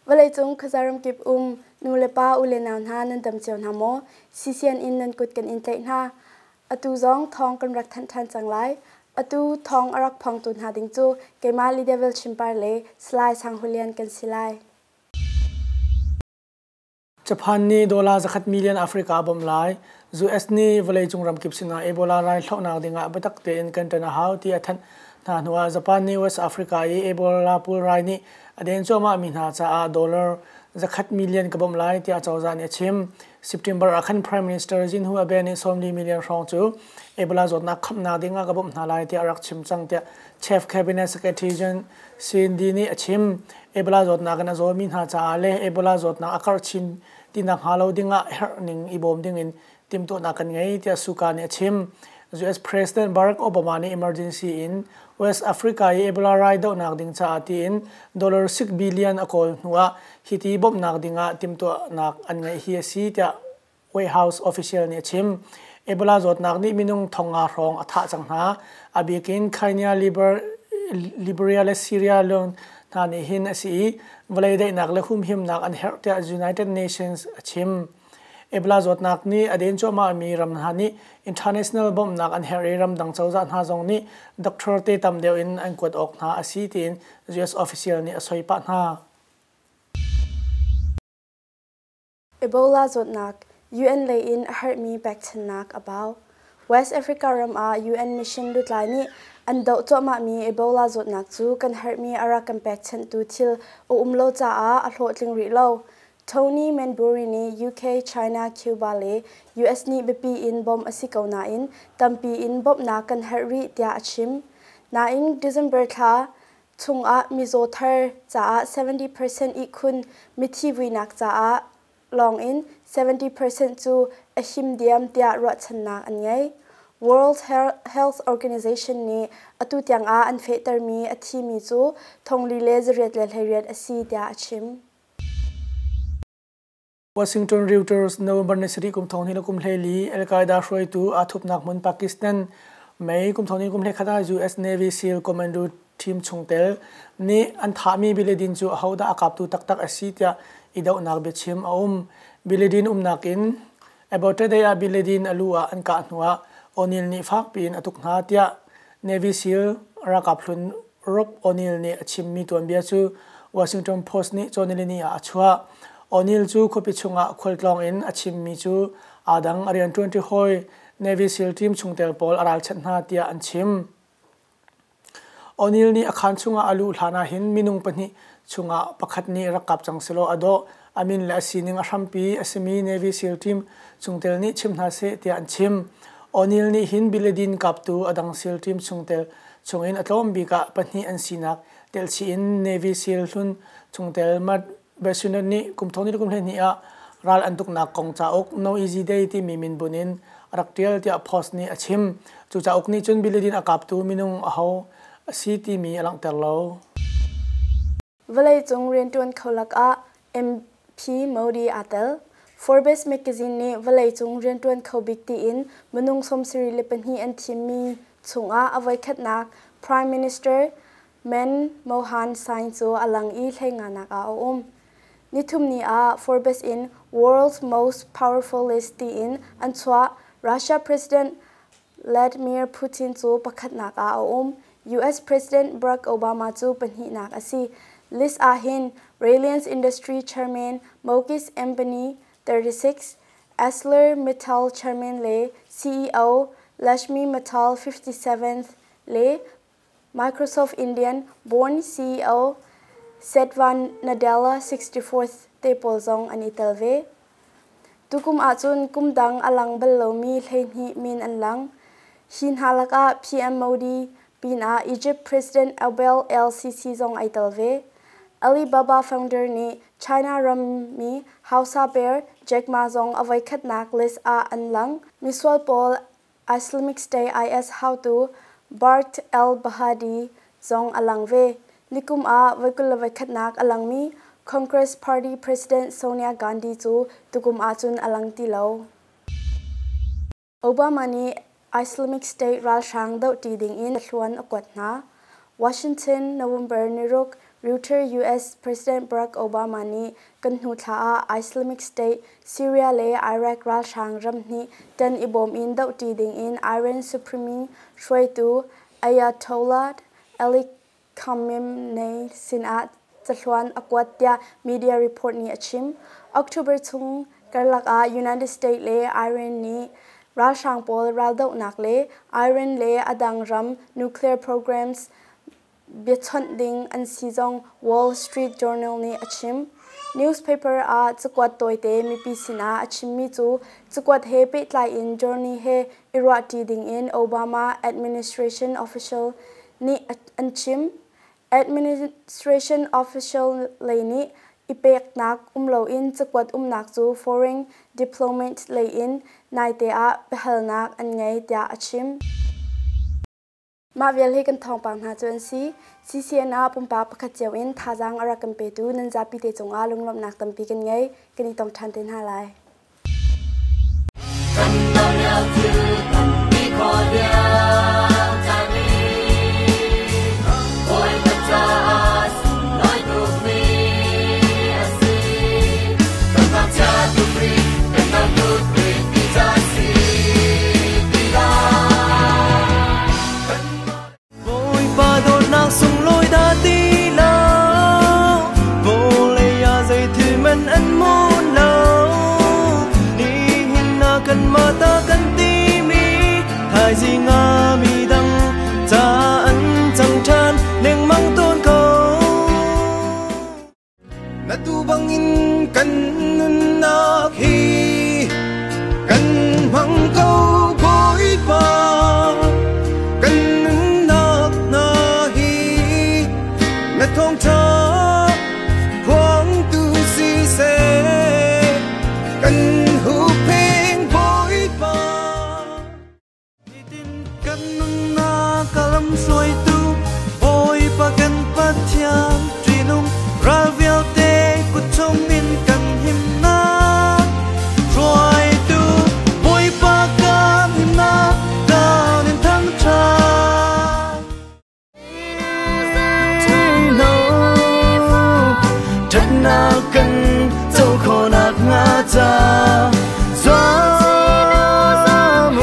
Vawleicung khuaza ramkip um nu le pa u le nau hna nan dam cio hna maw? CCN in nan kut kan in tlaih hna. Atu zong thawng kan rak thanh ṭhan cang lai. Atu thawng a rak phongtu hna ding cu keimah Lidevil Chimpar le Salai Sang Hulian kan si lai. Japan nih dollar 100 million Africa a bawmh lai. US nih vawleicung ramkip sinah Ebola rai hlohnak dingah biatak tein kan ṭan a hau ti a thanh hna hnuah Japan nih West Africa i Ebola pulrai nih a den cuahmahmi hna caah dollar 100 million ka bawmh lai tiah cozah nih a chim. September ah khan Prime Minister Shinzo Abe nih 40 million hrawng cu Ebola zawtnak khamnak dingah ka bawmh hna lai tiah a rak chim cang tiah Chief Cabinet Secretary John Cindy nih a chim. Ebola zawtnak in a zawmi hna caah le Ebola zawtnak a karh chin ti nakhnga lo dingah herh ning i bawm dingin timhtuahnak kan ngei tiah Suka nih a chim. US President Barack Obama nih emergency in West Africa i Ebola rai dohnak ding caah tiin dollar 6 billion a kawl hnuah hiti bawmhnak dingah timhtuahnak an ngeih hi a si tiah White House official nih a chim. Ebola zawtnak nih minung 5,000 hrawng a thah cang hna. A bik in Kenya, Liberia le Sierra Leone hna nih hin a si i vawlei daihnak le humhimnak an herh tiah United Nations a chim. Ebola zawtnak nih a den cuahmahmi ram hna nih international bawmhnak an herh i ramdang cozah hna zong nih doctor te tam deuh in an kuat awk hna a si tiin US official nih a soi pah hna. Ebola zawtnak UN lei in a herhmi pekchanhnak a bau. West Africa ram ah UN mission lutlai nih an doh cuahmahmi Ebola zawtnak cu kan herhmi a rak kan pekchanhtu thil a um lo caah a hlawhtling rih lo. Tony Manbury nih UK, China, Cuba le US nih biapi in bawmh a si ko nain tampi in bawmhnak kan herh rih tiah a chim. Nain December thla chungah mizaw thar caah 70% ihkhun mithi vuinak caah lawngin 70% cu a him diam tiah ruahchannak an ngei. World Health Organization nih atu tiangah an fehtermi a thimi cu 4,818 a si tiah a chim. Washington Reuters November ni sarih kum 2024 Al-Qaeda hruaitu aa thupnak hmun Pakistan May kum 2021 ah US Navy SEAL Commando team chungtel nih an thahmi Bin Laden cu ahodah a kaptu taktak a si tiah i dohnak biachim a um. Bin Laden umnak in Abbottabad ah Bin Laden a lu ah an kah hnuah O'Neill nih fakpi in a tuk hna tiah Navy SEAL ralkap hlun Rob O'Neill nih a chimmi tuanbia cu Washington Post nih cawnilini ah a chuah. O'Neill cu khuapi chungah khualtlawng in a chimmi cu aa dang a rianṭuanṭi hawi Navy SEAL team chungtel pawl a ralchanh hna tiah an chim. O'Neill nih a khaan chungah a luh hlan ah hin minung pahnih chungah pakhat nih rak kap cang selaw a dawh. A min le a sining a hrampi a simi Navy SEAL team chungtel nih chim hna seh tiah an chim. O'Neill nih hin Bin Laden kaptu a dang SEAL team chungtel chungin a tlawm bik ah pahnih an sinak telhchih in Navy SEAL hlun chungtel Matt Bessunet nih kum 2012 ah ral an tuknak kong cauk No Easy Day timi minbun in a rak ṭial tiah Post nih a chim. Cu cauk nih cun Bin Laden a kaptu minung aho a si timi a langhter lo. Vawleicung rianṭuan kho lakah MP Modi aa tel. Forbes magazine nih vawleicung rianṭuan kho bik tiin minung 74 an thimmi chungah a voikhatnak Prime Minister Manmohan Singh cu a lang i hleinganak ah a um. Nithumni ah Forbes in World's Most Powerful List tiin an chuah. Russia President Vladimir Putin cu pakhatnak ah a um. US President Barack Obama cu pahnihnak a si. List ah hin Reliance Industry Chairman Mukesh Ambani 36, ArcelorMittal Chairman le CEO Lakshmi Mittal 57th le Microsoft Indian born CEO Satya Nadella 64th te pawl zong an i tel ve. Tukum ahcun kum dang a lang bal lomi 12 min an lang. Hi hna lakah PM Modi pinah Egypt President Abdel el-Sisi zong ai tel ve. Alibaba founder nih China rammi Hausa bear Jack Ma zong a voikhatnak list ah an lang. Misual pawl Islamic State IS haotu Bart el-Bahadi zong a lang ve. Nikum ah voi 21nak a langmi Congress Party President Sonia Gandhi cu tukum ahcun a lang ti lo. Obama nih Islamic State ralhrang dohṭi dingin hluan a kuat hna. Washington, November 6. Reuters US President Barack Obama nih kan hnu thla ah Islamic State, Syria le Iraq ralhrang ramhnih ṭan i bawm in dohṭi dingin Iran Supreme hruaitu Ayatollah Ali Khamenei sinah cahluan a kuat tiah media report nih a chim. October chung karlak ah United States le Iran nih ralhrang pawl raldohnak le Iran le a dang ram nuclear programs biachonh ding an si zong Wall Street Journal nih a chim. Newspaper ah cakuat tawite mipi sinah a chimmi cu cakuat he pehtlai in Journey he i ruahṭi dingin Obama administration official nih an chim. Administration official lei nih i peknak um loin cakuat umnak cu foreign diplomat lei in naite ah biahalnak an ngei tiah a chim. Mah vial hi kan thawngpang hna cu an si. CCN ah pumpak pakhat cio in thazaang a rak kan petu nan zapi te cungah lunglawmhnak tampi kan ngei. Kan i tong ṭhan te hna lai. Kan do lio thil kan ti khawh lio caan i Bawipa caah sunglawi tukmi a si. Kan ngakchia tuk rih, kan no tuk rih ti caan si ti lai. Bawipa dawtnak sunglawi dah ti lo, vawlei ah zeithil man an mun lo. Nihin ah kanmah ta kan timi, thaizing ah midang ca an cang ṭhan lengmang tawn ko. Na tu bangin kan nunnak hi kan hmang ko Bawipa kan nunnak hna hi na thawngṭha phuangtu siseh kan hupheng Bawipa. Nitin kan nunnak a lamhruaitu Bawipa kan Pathian ṭihnung ral vialte kut chungin kan himnak hruaitu Bawipa kan himnak kan in thangṭhat. Ṭhatnak kan co khawhnak hnga ca zuam u,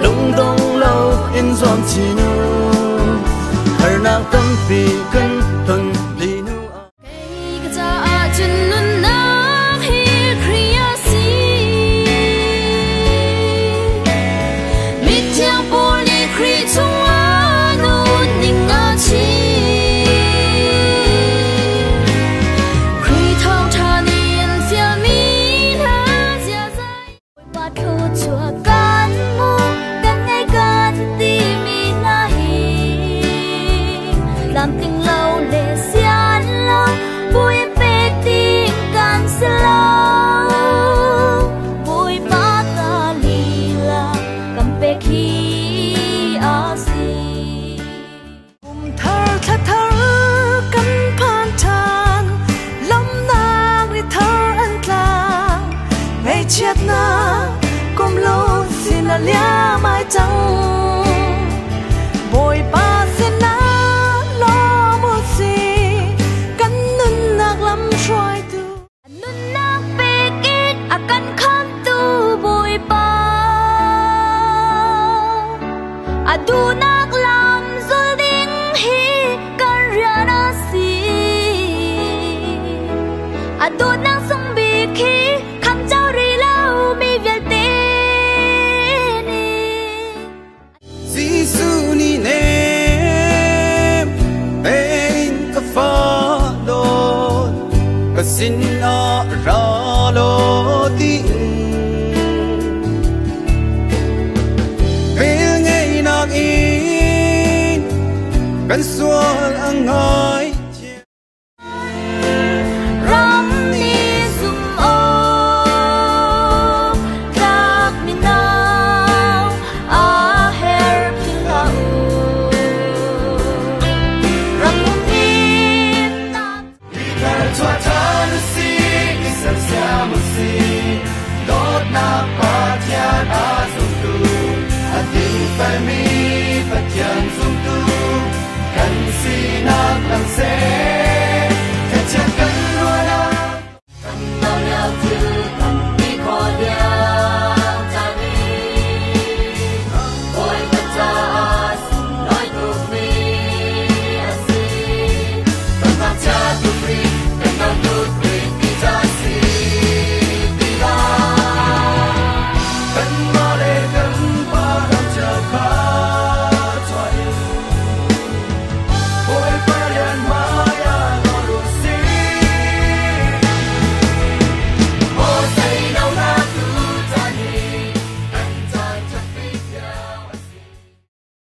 lungdong lo in zuam chin u, harnak tampi kan ton li hnu ah. Kei ka caah cun nunnak hi Khrih a si. Mithiang Paul nih Khrih chungah nunning a chim. Khrih thawngṭha nih an fialmi hna ziaza Bawipa thluachuah kan hmu, kan ngei kan timi hna hi tlamtling lo le sian lo buin pek ding kan si lo. Bawipa ta lila kan pek hi a si. Kum thar thla thar kan phan ṭhan, lawmhnak ni thar an tlang, ngaihchiatnak kum lo sin a liam ai cang. Bawipa sinah lawm u sih, kan nunnak lam hruaitu. Nunnak pek in a kan khamtu Bawipa. A duhnak lam zul ding hi kan rian a si. A dawtnak sung bik hi kham cao rih lo mi vialte nih. Jesuh nih nem tein ka fa dawt ka sinah ra law tiin velngeihnak in kan sual a ngai Ram nih zum awk tlak mino a her philh hlah u. Ram humhimnak Chuah ṭhan u sih, i sersiam u sih, dawtnak Pathian a zumtu, a dingfelmi Pathian zumtu, kan sinak Thil.